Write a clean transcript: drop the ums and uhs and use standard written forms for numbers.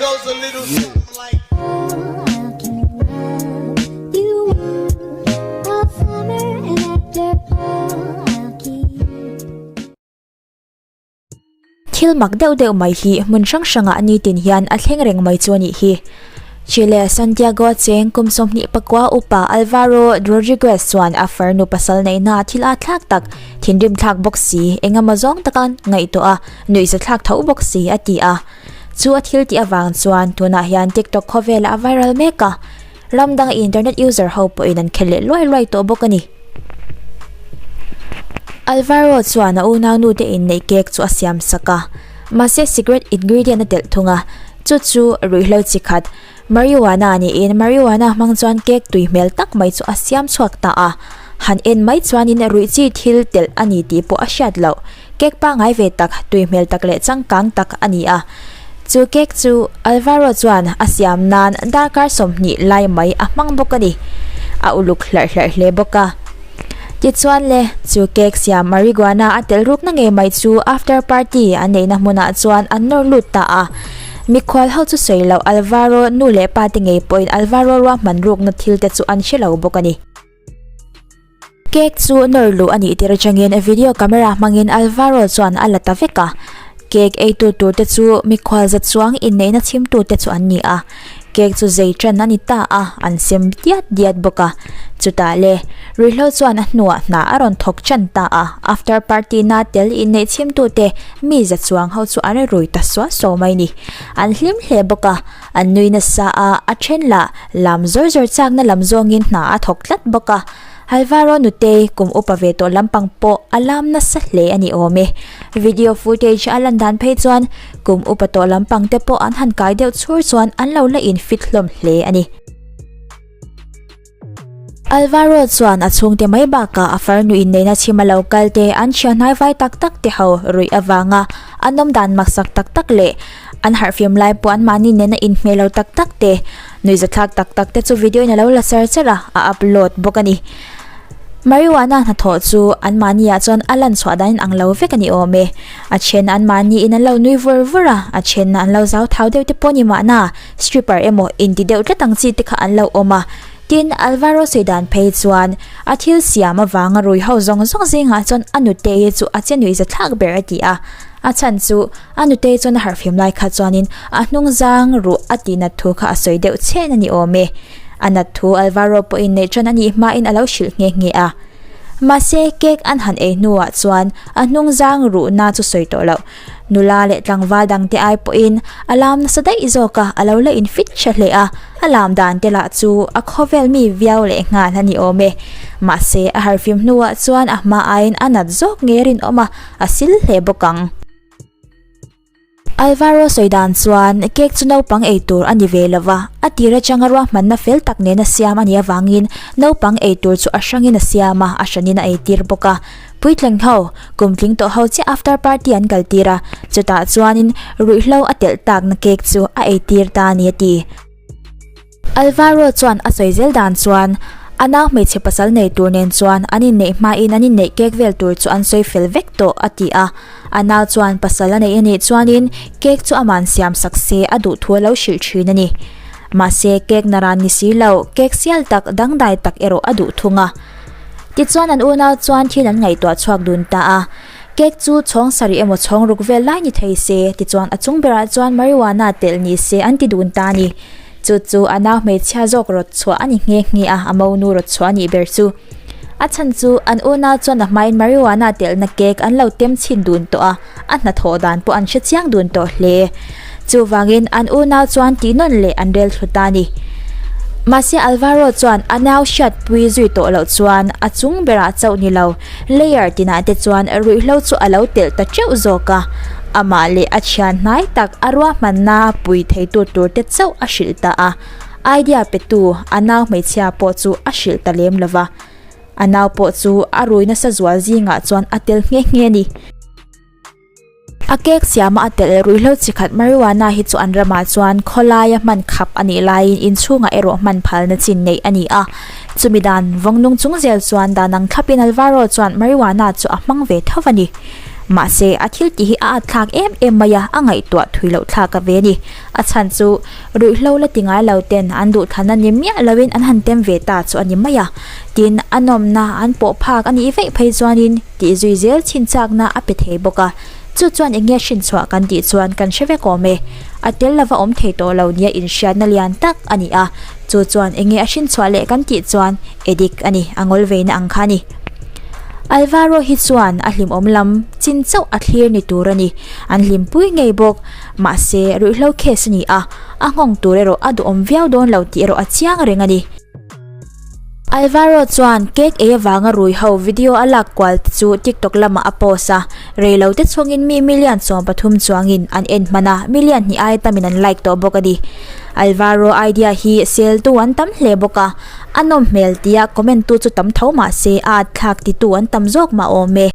goes a little something like. Thil mak deuh deuh mai hi hmun hrang hrangah nitin hian a thleng reng mai chu a nih hi. Chile Santiago cheng kum 24 upa Alvaro Rodriguez chuan a farnu pasal neihna thil a thlak tak thinrim thlak bawk si engemaw zawng taka ngaihtuah a nuihza thlak tho bawk si a ti a. Chu a thil tih avang chuan tunah hian TikTok khawvelah a viral mek a, ram danga internet user ho pawhin an khel leh luai luai tawh bawk a ni. Alvaro chuan a unaunu te inneih cake chu a siam sak a, mahse cigarette ingredient a telh thung a, chu chu ruihhlo chi khat marijuana niin marijuana hmang chuan cake tui hmel tak mai chu a siam chhuak ta a, han en mai chuanin ruih chi thil telh a ni tih pawh a hriat loh. Cake pangngai ve tak, tui hmel tak leh changkang tak a ni a. Chu cake chu Alvaro chuan a siam nan darkar 20 lai mai a hmang bawk a ni. A uluk hlarh hlarh hle bawk a. Tichuan le, chu cake siam marijuana a tel rukna ngei mai chu after party an neihna hmunah chuan an nawr lut ta a. Mikhual ho chu sawi loh Alvaro nu leh pa te ngei pawhin Alvaro ruahman rukna thil te chu an hre lo bawk a ni. Cake chu nawr luh a nih tir atangin video camera hmangin Alvaro chuan a la ta vek a. Cake eitu tur te chu mikhual za chuang inneihna chhimtu te chu an ni a. Cake chu zei tan a ni ta a, an sem diat diat bawk a. Chutah le, ruihhlo chuan a hnuah hna a rawn thawk tan ta a, after party na tel inneih chhimtu te mi za chuang ho chu an rui ta suah suah mai ni. An hlim hle bawk a, an nui nasa a, a then lah lam zawr zawr chakna lam zawngin hna a thawk tlat bawk a. Alvaro nutei kum upa ve tawh lampang pawh a lam nasa hle a ni awm e. Video footage a lan dan phei chuan kum upa tawh lampang te pawh an han kai deuh chhur chuan an lo la in fit hlawm hle a ni. Alvaro chuan a chhungte mai bakah a farnu inneihna chhim a lo kal te an thian hnai vai tak tak te ho ruih avanga an awm dan maksak tak tak leh an harhfim lai pawh an mahni nena inhmeh lo tak tak te Nuihzathlak tak tak te chu video in a lo la char char a, a upload bawk a ni. Marijuana hnathawh chu an mahni ah chuan a lan chhuah dan in ang lo vek a ni awm e. A then an mahni in an lo nui vur vur a, a then an lo zau thau deuh te pawh ni mahna stripper emaw inti deuh tlat ang chi te kha an lo awm a. Tin, Alvaro sawi dan phei chuan a thil siam avanga rui ho zawng zawng zingah chuan a nute hi chu a che nuihzathlak ber a ti a. A chhan chu A nutei chuan a harhfim lai kha chuanin a hnung zang ruh a tih nat thu kha a sawi deuh chhen a ni awm e. A nat thu Alvaro pawhin neih tan a nih hmain a lo hrilh nghe nghe a. Mahse, cake an han ei hnuah chuan a hnung zang ruhna chu sawi tawh loh. Nula leh tlangval dangte ai pawhin a lam nasa daih zawk a, a lo la infit tha hle a, a lam dan te lah chu a khawvel mi viau leh nghal a ni awm e. Mahse, a harhfim hnuah chuan a hma aiin a nat zawk nge rinawm a, a sil hle bawk ang. Alvaro sawi dan chuan cake chu naupang ei tur a ni ve lo va, a tir atanga ruahmanna fel tak nena siam a nih avangin naupang ei tur chu a hrangin a siam a, a hranin a ei tir bawk a. Puitling ho, kum tling tawh ho chiah after party an kal tir a, chutah chuanin ruihhlo a telh takna cake chu a ei tir ta a ni a ti. Alvaro chuan a sawi zel dan chuan a nau hmeichhe pasal nei tur nen chuan an inneih hmain an inneih cake vel tur chu an sawi fel vek tawh a ti a. A nau chuan pasal a neih a nih chuanin cake chu aman siam sak se a duh thu a lo hrilh thin a ni. Mahse cake naran ni si lo, cake sial tak dangdai tak erawh a duh thung a. Tichuan an unau chuan thil an ngaihtuah chhuak dun ta a. Cake chu chhawng sarih emaw chhawng ruk vel lai ni thei se, tichuan a chung berah chuan marijuana telh ni se an ti dun ta a ni. Chu chu a nau hmeichhia zawk rawt chhuah a ni nghe nghe a, a monu rawt chhuah a nih ber chu. A chhan chu an unau chuan a hmain marijuana telhna cake an lo tem chhin dun tawh a, a hnathawh dan pawh an hre chiang dun tawh hle. Chuvangin an unau chuan tih nawn leh an rel thlu ta a ni. Mahse Alvaro chuan a nau hriatpui zui tawh loh chuan a chung berah chauh ni lo, layer tinah te chuan ruihhlo chu a lo telh ta teuh zawk a. Amah leh a thian hnai tak a ruahmanna pui theitu tur te chauh a hrilh ta a. Idea petu a nau hmeichhia pawh chu a hrilh ta lem lo va. A nau pawh chu a rui nasa zual zingah chuan a tel nghe nghe a ni. A cake siama a telh ruihhlo chi khat marijuana hi chu an ramah chuan khawlaia hman khap a nih laiin inchhungah erawh hman phalna chin neih a ni a. Chumi dan vawng nung chung zel chuan dan ang thlapin Alvaro chuan marijuana chu a hmang ve tho a ni. Mahse, a thil tih hi a at thlak em em mai a, a ngaihtuah thui loh thlak a ve a ni. A chhan chu ruihhlo la ti ngai lo ten an duhthlanna ni miah loin an han tem ve ta chu a ni mai a. Tin, a nawmna an pawh phak a nih vaih phei chuanin tih zui zel chhin chakna a pe thei bawk a. Chu chuan eng nge hrinchhuah kan tih chuan kan hre vek awm e. A tel lova awm thei tawh lo nia inhriatna lian tak a ni a. Chu chuan eng nge a hrinchhuah leh kan tih chuan addict a ni, a ngawl veina ang kha a ni. Alvaro hi chuan a hlimawm lam chin chauh a thlir ni tur a ni. An hlimpui ngei bawk. Mahse, ruihhlo case a ni a, a nghawng tur erawh a duhawm viau dawn lo tih erawh a chiang reng a ni. Alvaro chuan cake ei avanga rui ho video a lak kual te chu TikTok lamah a post a, reilo te chhungin mi million 13 chuangin an en hman a, million hnih aia tamin an like tawh bawk a ni. Alvaro idea hi seltu an tam hle bawk a, a nawm hmel tia comment tu chu tam tho mah se a at thlak titu an tam zawk mah awm e.